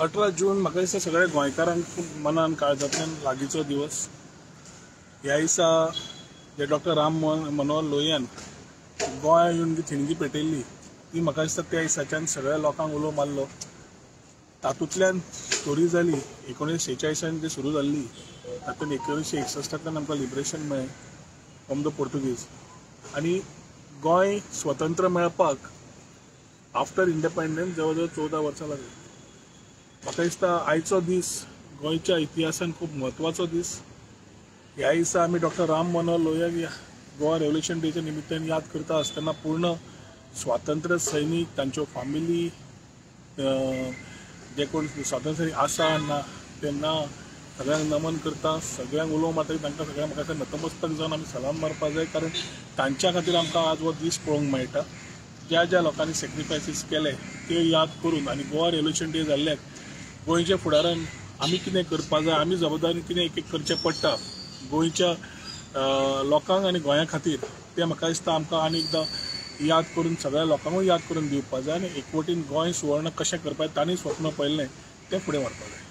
18 जून म्हाका दिसता सगळ्या गोंयकारांक खूब मनान काळजांतल्यान लागींचो दिवस. ह्या दिसा जे डॉक्टर राम मनोहर लोहियान गोंया येवन जी थिणगी पेटयल्ली ती म्हाका दिसता त्या दिसाच्यान सगळ्या लोकांक उलो मारलो. तातूंतल्यान स्टोरी जाली 1946 जी सुरू जाल्ली तातूंत 1961 आमकां लिबरेशन मेळ्ळें फ्रॉम the Portuguese आनी गोंय स्वतंत्र मेळपाक आफ्टर इंडिपेंडन्स जवळ जवळ 14 वर्सां लागली. म्हाका दिसता आयचो दीस गोंयच्या इतिहासान खूब म्हत्वाचो दीस. ह्या दिसा आमी डॉक्टर राम मनोहर लोहियाक गोवा रेव्होल्युशन डेच्या निमित्तान याद करता आसतना पूर्ण स्वातंत्र्य सैनीक, तांच्यो फामिली, जे कोण स्वातंत्र्य सैनीक आसा ना तेन्ना सगळ्यांक नमन करता, सगळ्यांक उलो मारता. तांकां सगळ्यांक म्हाका नतमस्तक जावन आमी सलाम मारपाक जाय, कारण तांच्या खातीर आमकां आज हो दीस पळोवंक मेळटा. ज्या ज्या लोकांनी सेक्रिफायसीस केले ते याद करून आनी गोवा रेव्होल्युशन डे जाल्ल्याक गोंयच्या फुडारान आमी कितें करपाक जाय, आमी जबाबदारी कितें एक एक करचें पडटा गोंयच्या लोकांक आनी गोंया खातीर, तें म्हाका दिसता आमकां आनी एकदां याद करून सगळ्या लोकांकूय याद करून दिवपाक जाय आनी एकवटीन गोंय सुवर्ण कशें करपाक तांणी स्वप्न पळयल्लें तें फुडें व्हरपाक जाय.